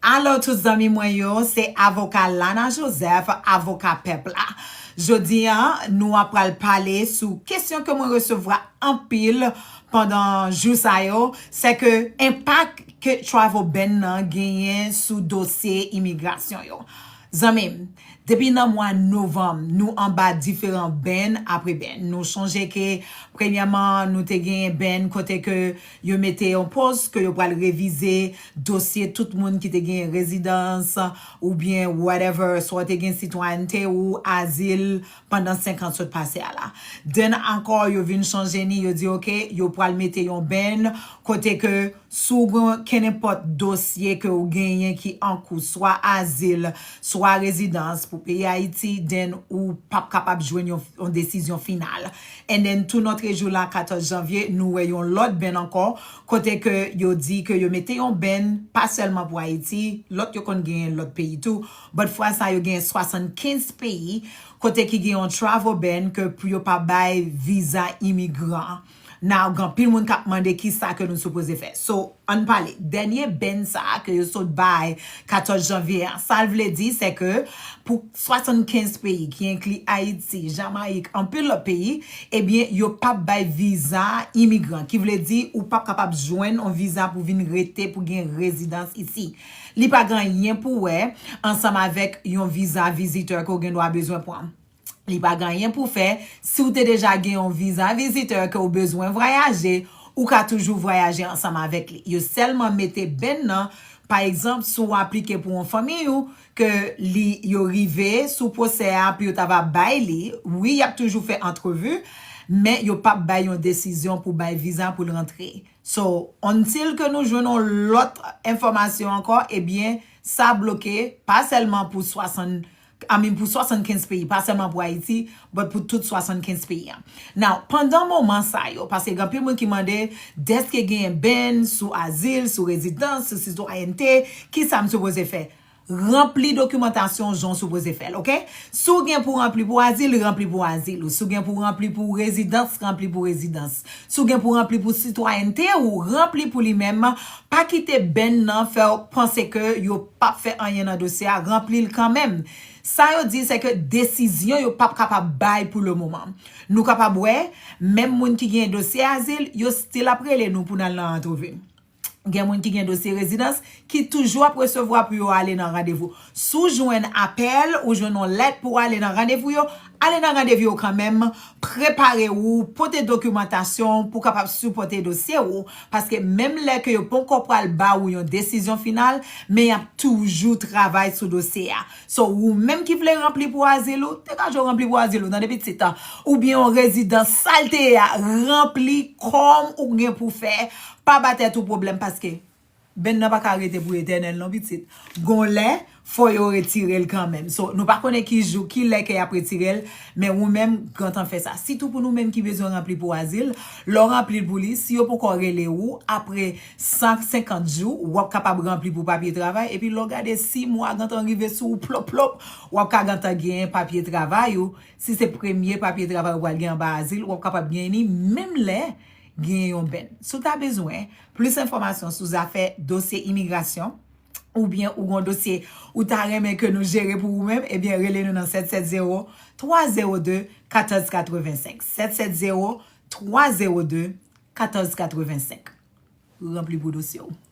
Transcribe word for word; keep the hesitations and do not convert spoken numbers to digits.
Alo tout zanmi mwen yo, se avoka Lana Joseph, avoka pèp la. Jodi a, nou ap pral pale sou kesyon ke mwen resevwa anpil pandan jou sa yo, se ke enpak ke travel ban nan genyen sou dosye imigrasyon yo. Zanmi m, depi nan mwa novanm, nou anba diferan ban apre ban. Nou sonje ke, premyèman, nou te genyen ban kote ke yo mete yon pòz ke yo pral revize dosye tout moun ki te gen rezidans oubyen whatever, swa te gen sitwayènte ou azil pandan senk an sot pase a la. Then ankò, yo vin chanje ni, yo di, oke, yo pral mete yon ban kote ke si w gen kenenpòt dosye ke w genyen ki an kou, swa azil, swa rezidans pou peyi Ayiti, then ou p ap kapab jwenn yon, yon desizyon final. And then, tou nòtrejou la, katòz janvye, nou wè yon lòt ban ankò, kote ke yo di ke yo mete yon ban, pa sèlman pou Ayiti, lòt yo konn genyen lòt peyi tou, but fwa sa yo genyen swasannkenz peyi, kote ki gen yon travel ban ke pou yo pa bay viza imigran. Now, gen anpil moun k ap mande kisa ke nou sipoze fè. So, ann pale. Dènye ban sa a ke yo sot bay katòz janvye a, sa l vle di, se ke pou swasannkenz peyi, ki enkli Ayiti, Jamayik, anpil lòt peyi, ebyen, yo p ap bay viza imigran, ki vle di ou p ap kapab jwenn yon viza pou vin rete, pou gen rezidans isi. Li pa gen anyen pou wè ansanm avèk yon viza vizitè ke w gen dwa bezwen pran. Li pa gen anyen pou fè si w te deja gen yon viza vizitè ke w bezwen vwayaje, ou ka toujou vwayaje ansanm avèk li. Yo sèlman mete ban nan, pa egzanp, si w aplike pou yon fanmi ou, ke li, yo rive sou pwosè a pou yo ta va bay li, wi, y ap toujou fè antrevi, men yo p ap bay yon desizyon pou bay viza pou l rantre. So, until ke nou jwenn yon lòt enfòmasyon ankò, ebyen, sa bloke, pa sèlman pou swasann, I mean, pou swasannkenz peyi, pa sèlman pou Ayiti, but pou tout swasannkenz peyi an. Now, pandan moman sa yo, paske gen anpil moun ki mande, dèske genyen ban sou azil, sou rezidans, sou sitwayènte, kisa m sipoze fè? Ranpli dokimantasyon jan w sipoze fè l, oke? Si w gen pou ranpli pou azil, ranpli pou azil ou. Si w gen pou ranpli pou rezidans, ranpli pou rezidans. Si w gen pou ranpli pou sitwayènte ou, ranpli pou li menm. Pa kite ban nan fè w panse ke yo p ap fè anyen nan dosye a, ranpli l kanmenm. Sa yo di, se ke desizyon yo p ap kapab bay pou le moman. Nou kapab wè, menm moun ki gen dosye azil, yo still ap rele nou pou n al nan antrevi. Gen moun ki gen dosye rezidans ki toujou ap resevwa pou yo ale nan randevou. Si w jwenn apèl, ou jwenn yon lèt pou w ale nan randevou yo, ale nan randevou yo kanmenm, prepare w, pote dokimantasyon pou w kapab sipòte dosye w, paske menm lè ke yo poko pral ba ou yon desizyon final, men y ap toujou travay sou dosye a. So, ou menm ki vle ranpli pou azil ou, degaje w ranpli pou azil ou, tande pitit, oubyen yon rezidans sa l te ye a, ranpli kòm ou gen pou fè, pa ba tèt ou pwoblèm, paske ban nan pa ka rete pou etènèl non, pitit. Gon lè, fò yo retire l kanmenm. So, nou pa konnen ki jou, ki lè ke y ap retire l, men ou menm, gentan fè sa. Sitou pou nou menm ki bezwen ranpli pou azil, lè w ranpli l pou li, si yo poko rele ou, apre san senkant jou, w ap kapab ranpli pou papye travay, epi lè w gade sis mwa gentan rive sou ou plop plop, w ap ka gentan genyen papye travay ou. Si se premye papye travay ou pral gen anba azil, w ap kapab genyen li menm lè genyen yon ban. Si w ta bezwen plis enfòmasyon sou zafè dosye imigrasyon, oubyen ou gon dosye ou ta renmen ke nou jere pou ou menm, ebyen rele nou nan sèt sèt zewo, twa zewo de, katòz katrevensenk. Sèt sèt zewo, twa zewo de, katòz katrevensenk. Ranpli pou dosye w.